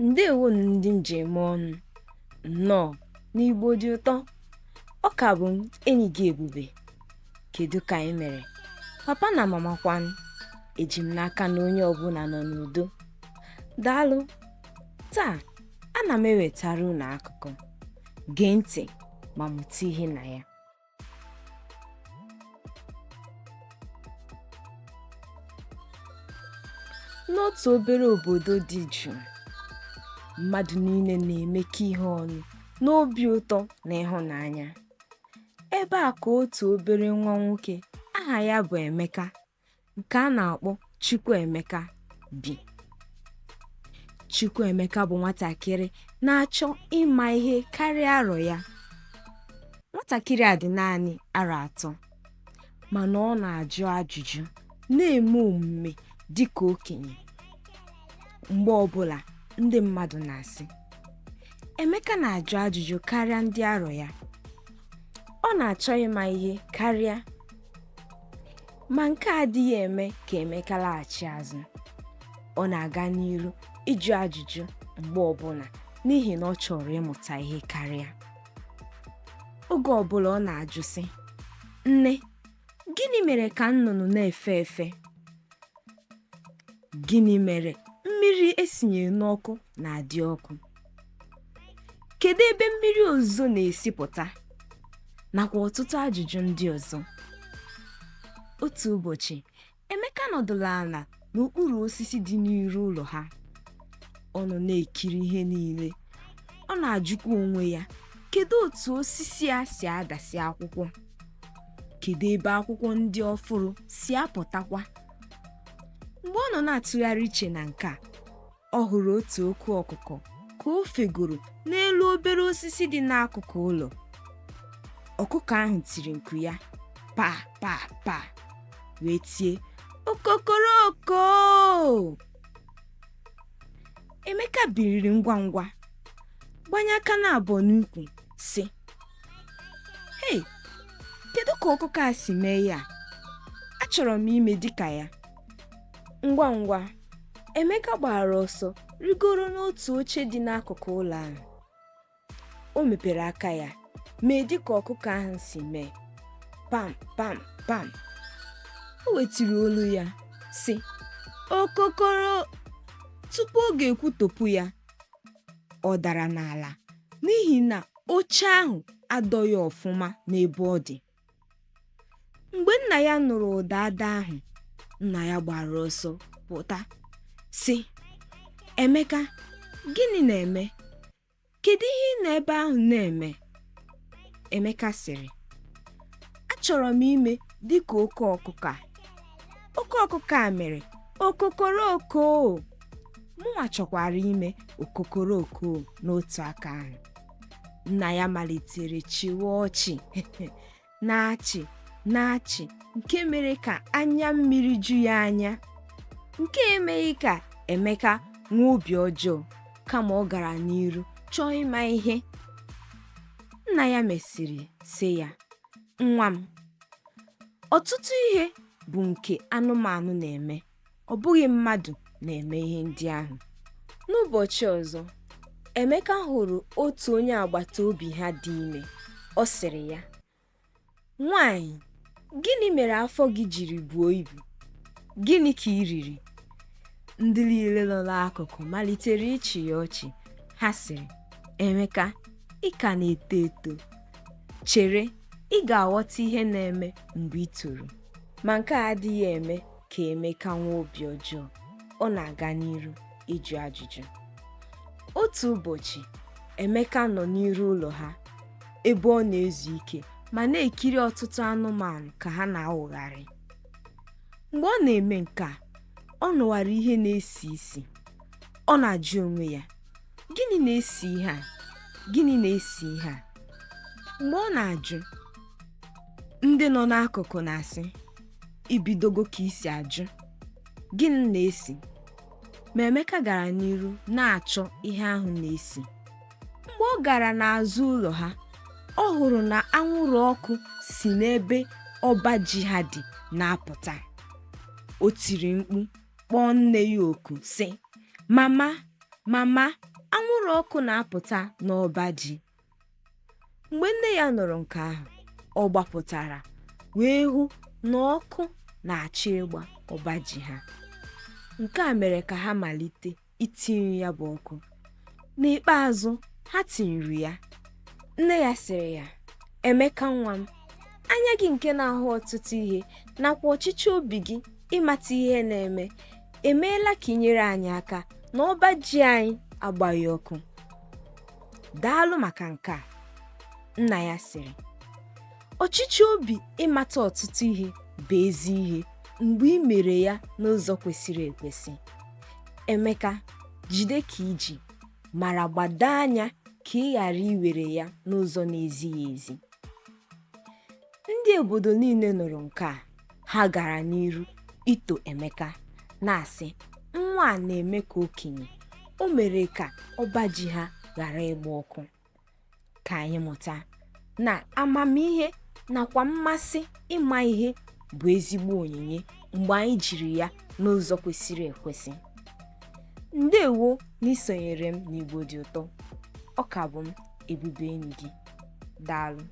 Ndewonu ndị m ji eme ọnụ. Nnọọ n'Igbo dị ụtọ. Ọ ka bụ m enyi gị Ebube. Kedu ka ị mere? Papa na mama kwanụ? Eji m n'aka na onye ọbụla nọ n'udo. Daalụ. Taa, ana m ewetara unu akụkọ. Gee ntị ma mụta ihe na ya. N'otu obere obodo dị jụụ, mmadụ niile na-emekọ ihe ọnụ n'obi ụtọ na ịhụnanya. Ebe a ka otu obere nwa nwoke aha ya bụ Emeka nke a na-akpọ Chukwuemeka bi. Chukwuemeka bụ nwatakịrị na-achọ ịma ihe karịa arọ ya. Nwatakịrị a dị naanị arọ 3, mana ọ na-ajụ ajụjụ na-eme omume dị ka okenye. Mgbe ọbụla ndị mmadụ na-asị, Emeka na-ajụ ajụjụ karịa ndị arọ ya. Ọ na-achọ ịma ihe karịa. Ma nke a adịghị eme ka Emeka laghachi azụ. Ọ na-aga n'iru ịjụ ajụjụ mgbe ọbụla n'ihi na ọ chọrọ ịmụta ihe karịa. Oge ọbụla ọ na-ajụ sị, Nne, gịnị mere ka nnụnụ na-efe efe? Gịnị mere mmiri esinyere n'ọkụ na-adị ọkụ? Kedu ebe mmiri ozuzo na-esi pụta? Nakwa ọtụtụ ajụjụ ndị ọzọ. Otu ụbọchị, Emeka nọdụrụ ala n'okpuru osisi dị n'iru ụlọ ha. Ọ nọ na-ekiri ihe niile. Ọ na-ajụkwa onwe ya, kedu otu osisi a si adasị akwụkwọ? Kedu ebe akwụkwọ ndị ọfụrụ si apụtakwa? Mgbe ọ nọ na-atụgharị uche na nke a, ọ hụrụ otu oke ọkụkọ ka o fegoro n'elu obere osisi dị n'akụkụ ụlọ. Ọkụkọ ahụ tiri nku ya pa pa pa wee tie okokoroko. Emeka biliri ngwa ngwa gbanye aka n'abụọ n'ukwu sị, hei, kedu ka ọkụkọ a si mee ya? Achọrọ m ime dịka ya. Ngwa ngwa, Emeka gbara ọsọ rigoro n'otu oche dị n'akụkụ ụlọ ahụ. O mepere aka ya mee dịka ọkụkọ ahụ si mee, pam pam pam. O wetiri olu ya sị, okokoro. Tupu ọ ga-ekwutọpụ ya, ọ dara n'ala n'ihi na oche ahụ adọghị ọfụma n'ebe ọ dị. Mgbe nna ya nụrụ ụda ada ahụ, nna ya gbara ọsọ pụta sị, Emeka, gịnị na-eme? Kedu ihe ị nọ ebe ahụ na-eme? Emeka sịrị, achọrọ m ime dịka oke ọkụkọ a. Oke ọkụkọ a mere okokoroko. Mụnwa chọkwara ime okokoroko n'otu aka ahụ. Nna ya malitere chịwa ọchị na-achị na-achị nke mere ka anya mmiri ju ya anya. Nke emeghị ka Emeka nwee obi ọjọọ, kama ọ gara n'iru chọọ ịma ihe. Nna ya mesịrị sị ya, nwa m, ọtụtụ ihe bụ nke anụmanụ na-eme, ọ bụghị mmadụ na-eme ihe ndị ahụ. N'ụbọchị ọzọ, Emeka hụrụ otu onye agbata obi ha dị ime. Ọ sịrị ya, nwaanyị, gịnị mere afọ gị jiri buo ibu? Gịnị ka ị riri? Ndị niile nọ n'akụkụ malitere ịchị ya ọchị. Ha sịrị, Emeka, ị ka na-eto eto. Chere, ị ga-aghọta ihe na-eme mgbe ị toro. Ma nke a adịghị eme ka Emeka nwee obi ọjọọ. Ọ na-aga n'iru ịjụ ajụjụ. Otu ụbọchị, Emeka nọ n'iru ụlọ ha ebe ọ na-ezu ike ma na-ekiri ọtụtụ anụmanụ ka ha na-awụgharị. Mgbe ọ na-eme nke a, ọ nụwara ihe na-esi isi. Ọ na-ajụ onwe ya, gịnị na-esi ihe a? Gịnị na-esi ihe a? Mgbe ọ na-ajụ, ndị nọ n'akụkụ na-asị, ibidogo ka isi ajụ, gịnị na-esi? Ma Emeka gara n'iru na-achọ ihe ahụ na-esi. Mgbe ọ gara n'azụ ụlọ ha, ọ hụrụ na anwụrụ ọkụ si n'ebe ọba ji ha dị na-apụta. O tiri mkpu kpọọ nne ya oku sị, Mama, Mama, anwụrụ ọkụ na-apụta n'ọba ji. Mgbe nne ya nụrụ nke ahụ, ọ gbapụtara wee hụ na ọkụ na-achọ ịgba ọba ji ha. Nke a mere ka ha malite itinyu ya bụ ọkụ. N'ikpeazụ, ha tinyuru ya. Nne ya sịrị ya, Emeka nwa m, anya gị nke na-ahụ ọtụtụ ihe nakwa ọchịchọ obi gị ịmata ihe na-eme emeela ka ị nyere anyị aka na ọba ji anyị agbaghị ọkụ. Daalụ maka nke a. Nna ya sịrị, ọchịchọ obi ịmata ọtụtụ ihe bụ ezi ihe mgbe ị mere ya n'ụzọ kwesịrị ekwesị. Emeka, jide ka i ji, mara gbado anya ka ị ghara iwere ya n'ụzọ na-ezighị ezi. Ndị obodo niile nụrụ nke a, ha gara n'iru ito Emeka na-asị, nwa a na-eme ka okenye, o mere ka ọba ji ha ghara ịgba ọkụ. Ka anyị mụta na amamihe nakwa mmasị ịma ihe bụ ezigbo onyinye mgbe anyị jiri ya n'ụzọ kwesịrị ekwesị. Ndewo na isonyere m n'Igbo dị ụtọ. Ọ ka bụ m, Ebube enyi gị. Daalụ.